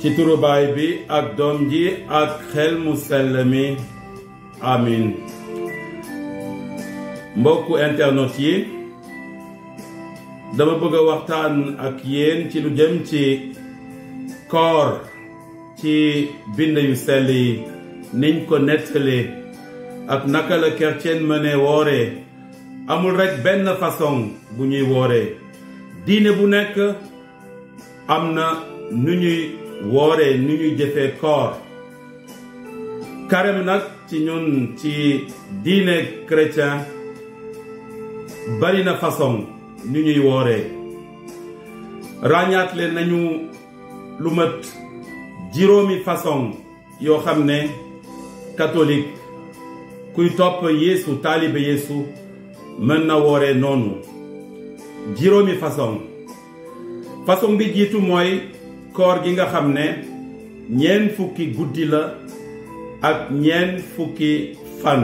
ci turu baay bi ak doom ji ak xel mu sell mi amin. mbokku internet yi dama bëgg a waxtaan ak yéen ci lu jëm ci koor ci bind yu sell yi niñ ko nettalee ak naka la chrétien mëne wooree. amul rek benn façon bu ñuy wooree diine bu nekk am na nu ñuy wooree nu ñuy jëfee koor. carême nag ci ñun ci diine chrétien bari na façon nu ñuy wooree. ràññaatle nañu lu mat juróomi façon yoo xam ne catholique kuy topp Yeesu taalibe Yeesu mën na wooree noonu. juróomi façon bi jiitu mooy koor gi nga xam ne ñeent fukki guddi la ak ñeent fukki fan.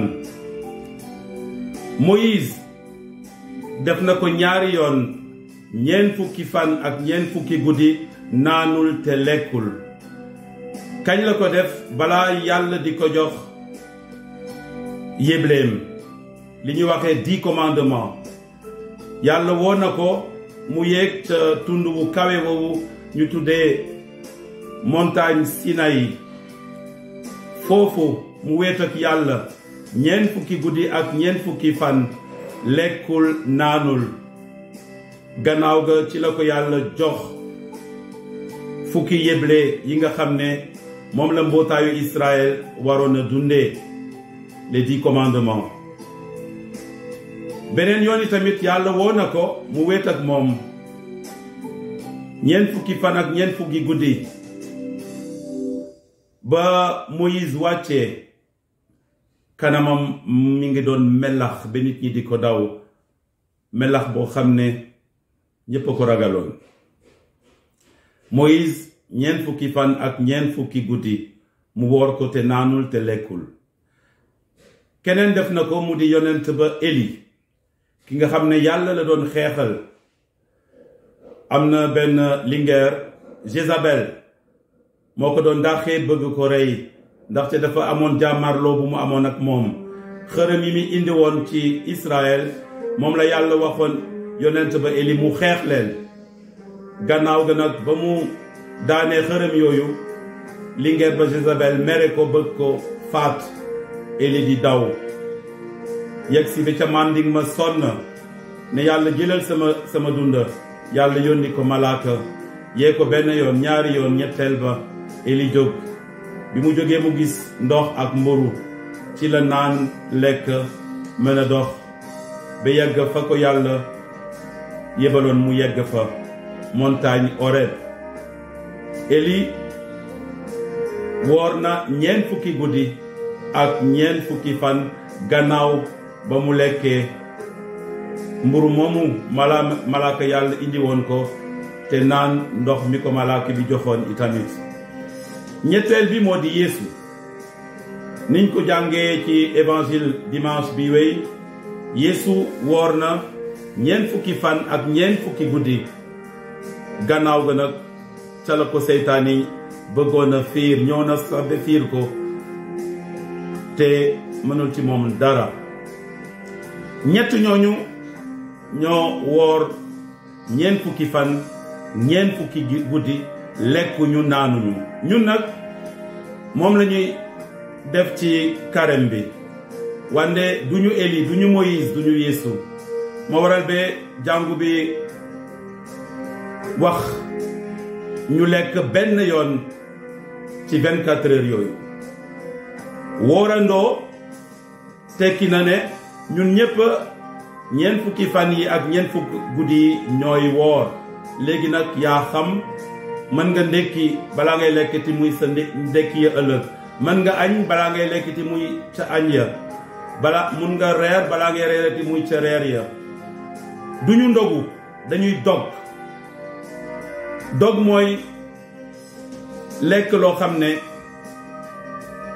Moïse def na ko ñaari yoon, ñeent fukki fan ak ñeent fukki guddi naanul te lekkul. kañ la ko def? balaa yàlla di ko jox yébleem li ñuy waxee 10 commandements. yàlla woo na ko mu yéeg ca tund wu kawe woowu ñu tuddee montagne Sinaï. foofu mu wéet ak yàlla ñeent fukki guddi ak ñeent fukki fan lekkul naanul. gannaaw ga ci la ko yàlla jox fukki yéble yi nga xam ne moom la mbootaayu Israël waroon a dundee, les 10 commandements. beneen yoon yi tamit yàlla woo na ko mu wéet ak moom ñeent fukki fan ak ñeent fukki guddi ba Moïse wàccee kanamam mi ngi doon melax ba nit ñi di ko daw, melax boo xam ne ñépp a ko ragaloon. Moïse ñeent fukki fan ak ñeent fukki guddi mu woor ko te naanul te lekkul. keneen def na ko mu di yonent ba Eli ki nga xam ne yàlla la doon xeexal. am na benn lingeer Jézabel moo ko doon dàqee bëgg ko rey ndaxte dafa amoon jàmmarloo bu mu amoon ak moom. xërëm yi mi indi woon ci Israël moom la yàlla waxoon yonent ba Eli mu xeex leen. gannaaw ga nag ba mu daanee xërëm yooyu lingeer ba Jézabel mere ko bëgg ko faat. Eli di daw yegg si ba ca manding ma sonn ne yàlla jëlal sama dunda. yàlla yónni ko malaaka yee ko benn yoon, ñaari yoon, ñetteel ba Eli jóg. bi mu jógee mu gis ndox ak mburu ci la naan lekk mën a dox ba yegg fa ko yàlla yebaloon mu yegg fa, montagne Horeb. Eli woor na ñeent fukki guddi ak ñeent fukki fan gannaaw ba mu lekkee mburu moomu malaaka yàlla indi woon ko te naan ndox mi ko malaaka bi joxoon itamit. ñetteel bi moo di Yeesu. niñ ko jàngee ci évangile dimanche bi wéy, Yeesu woor na ñeent fukki fan ak ñeent fukki guddi. gannaaw ga nag ca la ko seytaane bëggoon a fiir, ñëw na sax ba fiir ko te mënul ci moom dara. ñett ñooñu ñoo woor ñeent fukki fan ñeent fukki guddi lekkuñu naanuñu. ñun nag moom la ñuy def ci carême bi, wande duñu Eli, duñu Moïse, duñu Yeesu. moo waral ba jàngu bi wax ñu lekk benn yoon ci 24 heures yooyu. woorandoo tekki na ne ñun ñépp ñeent fukki fan yi ak ñeent fukki guddi yi ñooy woor. léegi nag yaa xam, mën nga ndekki balaa ngay lekkati muy sa ndekki ya ëllëg, mën nga añ balaa ngay lekkati muy ca añ ya, mun nga reer balaa ngay reerati muy ca reer ya. duñu ndogu, dañuy dog. dog mooy lekk loo xam ne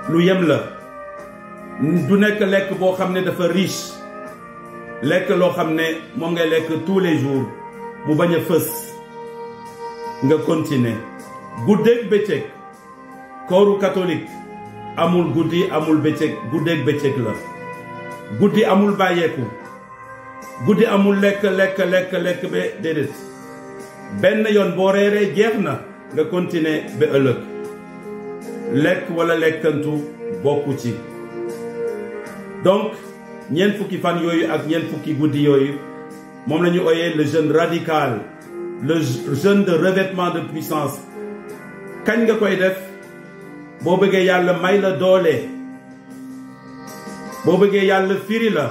lu yem la, du nekk lekk boo xam ne dafa riche, lekk loo xam ne moom ngay lekk tous les jours mu bañ a fës. nga continuer guddeeg bëccëg kooru catholique amul guddi amul bëccëg guddeeg bëccëg la guddi amul bàyyeeku guddi amul lekk ba déedéet benn yoon boo reeree jeex na nga continuer ba ëllëg lekk wala lekkantu bokku ci donc ñeent fukki fan yooyu ak ñeent fukki guddi yooyu moom la ñu ooyee le jeûne radical le jeûne de revêtement de puissance kañ nga koy def boo bëggee yàlla may la doole boo bëggee yàlla firi la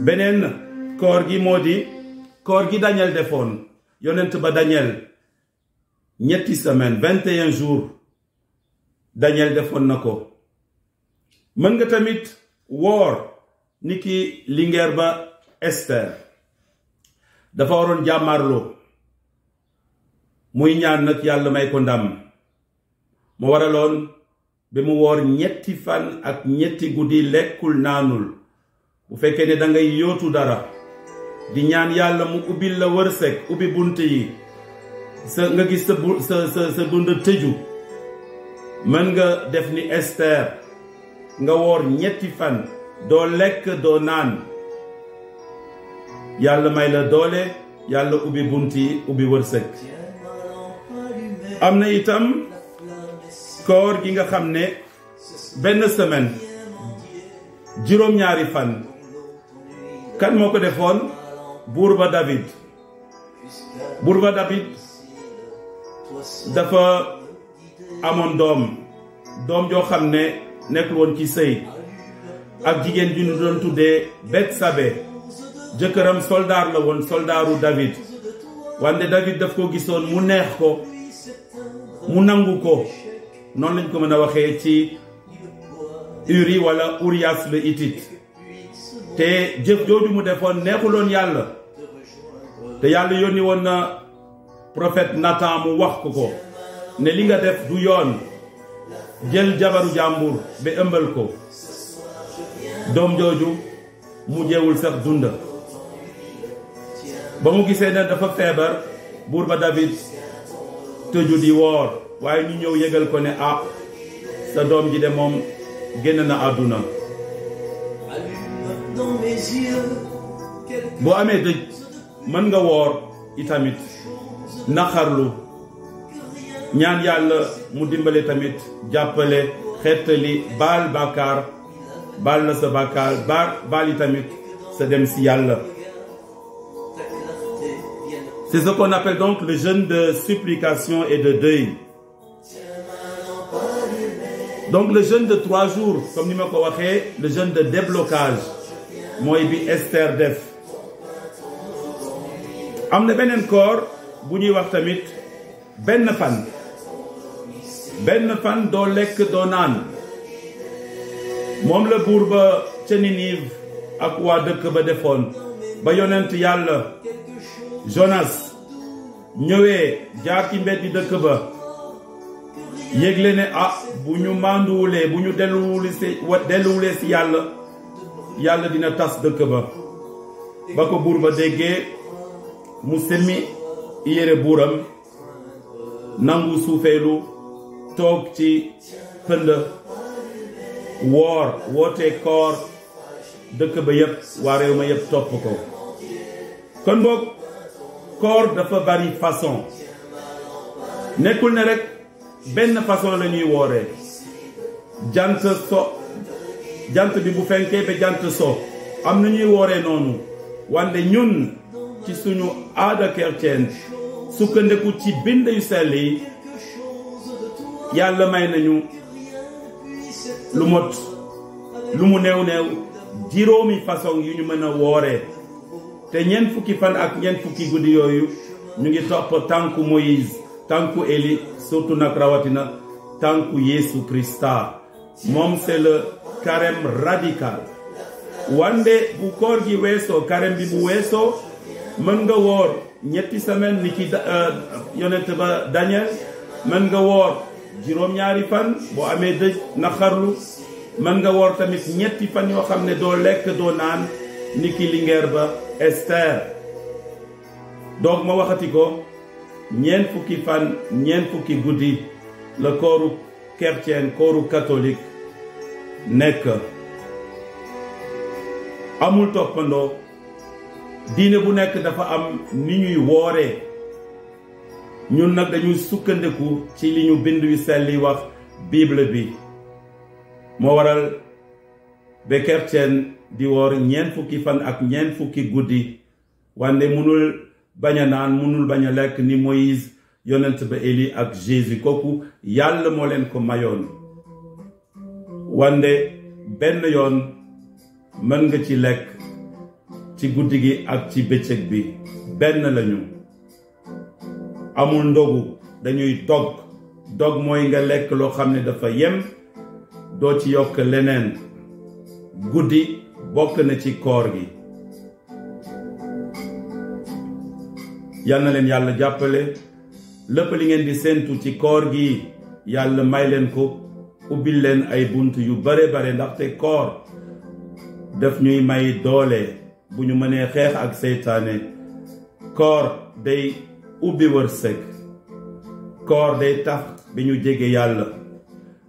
beneen koor gi moo di koor gi Daniel defoon yonent ba Daniel ñetti semaine 21 jours Daniel defoon na ko mën nga tamit woor niki lingeer ba Esther dafa waroon jàmmarloo muy ñaan nag yàlla may ko ndam mu waraloon ba mu woor ñetti fan ak ñetti guddi lekkul naanul bu fekkee ne da ngay yootu dara di ñaan yàlla mu ubbil la wërsëg ubbi bunt yi nga gis sa dund tëju mën nga def ni Esther nga woor ñetti fan doo lekk doo naan yàlla may la doole yàlla ubbi bunt yi ubbi wërsëg am na itam koor gi nga xam ne benn semaine juróom-ñaari fan kan moo ko defoon buur ba David dafa amoon doom joo xam ne nekkul woon ci sëy ak jigéen ju ñu doon tuddee Betsabe jëkkëram soldaar la woon soldaaru David wante David daf ko gisoon mu neex ko mu nangu ko noonu lañ ko mën a waxee ci Uri wala Urias le Hittite te jëf jooju mu defoon neexuloon yàlla te yàlla yónni woon na prophète Nathan mu wax ko ne li nga def du yoon jël jabaru jàmbur ba ëmbal ko doom jooju mu jeewul sax dunda ba mu gisee ne dafa feebar buur ba David tëju di woor waaye ñu ñëw yëgal ko ne sa doom ji de moom génn na àdduna boo amee dëj mën nga woor itamit naqarlu ñaan yàlla mu dimbale tamit jàppale xettali baal bàkkaar baal na sa bàkkaar baal itamit sa dem si yàlla. C'est ce qu'on appelle donc le jeûne de supplication et de deuil. Donc le jeûne de 3 jours comme ni ma ko waxee le jeûne de déblocage mooy bi Esther def. am na beneen koor bu ñuy wax tamit benn fan doo lekk doo naan moom la buur ba ca Ninive ak waa dëkk ba defoon ba yonent yàlla Jonas ñëwee jaar ci mbeddi dëkk ba yégle ne bu ñu mànduwulee bu ñu delluwulee si yàlla dina tas dëkk ba ko buur ba déggee mu semmi yére buuram nangu suufeelu toog ci pënd woote koor dëkk ba yépp waa réew ma yépp topp ko kon boog koor dafa bari façon nekkul ne rek benn façon la ñuy wooree jant bi bu fenkee ba jant so am na ñuy wooree noonu wante ñun ci suñu aada chrétienne sukkandiku ci bind yu sell yi yàlla may nañu lu mu néew juróomi façon yu ñu mën a wooree te ñeent fukki fan ak ñeent fukki guddi yooyu ñu ngi topp tànku Moïse tànku Eli surtout nag rawatina tànku Yesu Christa moom c'est le carême radical wande bu koor gi weesoo carême bi bu weesoo mën nga woor ñetti semaine ni ki yonent ba Daniel mën nga woor juróom-ñaari fan boo amee dëj naqarlu mën nga woor tamit ñetti fan yoo xam ne doo lekk doo naan ni ki lingeer ba Esther donc ma waxati ko ñeent fukki fan ñeent fukki guddi la kooru chrétien kooru catholique nekk amul toppandoo diine bu nekk dafa am ni ñuy wooree ñun nag dañuy sukkandiku ci li ñu bind yu sell yi wax bible bi moo waral ba chrétien di woor ñeent fukki fan ak ñeent fukki guddi wande munul bañ a naan munul bañ a lekk ni Moïse yonent ba Élie ak Jésus kooku yàlla moo leen ko mayoon wande benn yoon mën nga ci lekk ci guddi gi ak ci bëccëg bi benn lañu amul ndogu dañuy dog mooy nga lekk loo xam ne dafa yem doo ci yokk leneen guddi bokk na ci koor gi yal na leen yàlla jàppale lépp li ngeen di séentu ci koor gi yàlla may leen ko ubbil leen ay bunt yu bare ndaxte koor daf ñuy may doole bu ñu mënee xeex ak seytaane koor day ubbi wërsëg koor day tax bi ñu jege yàlla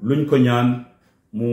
luñ ko ñaan mu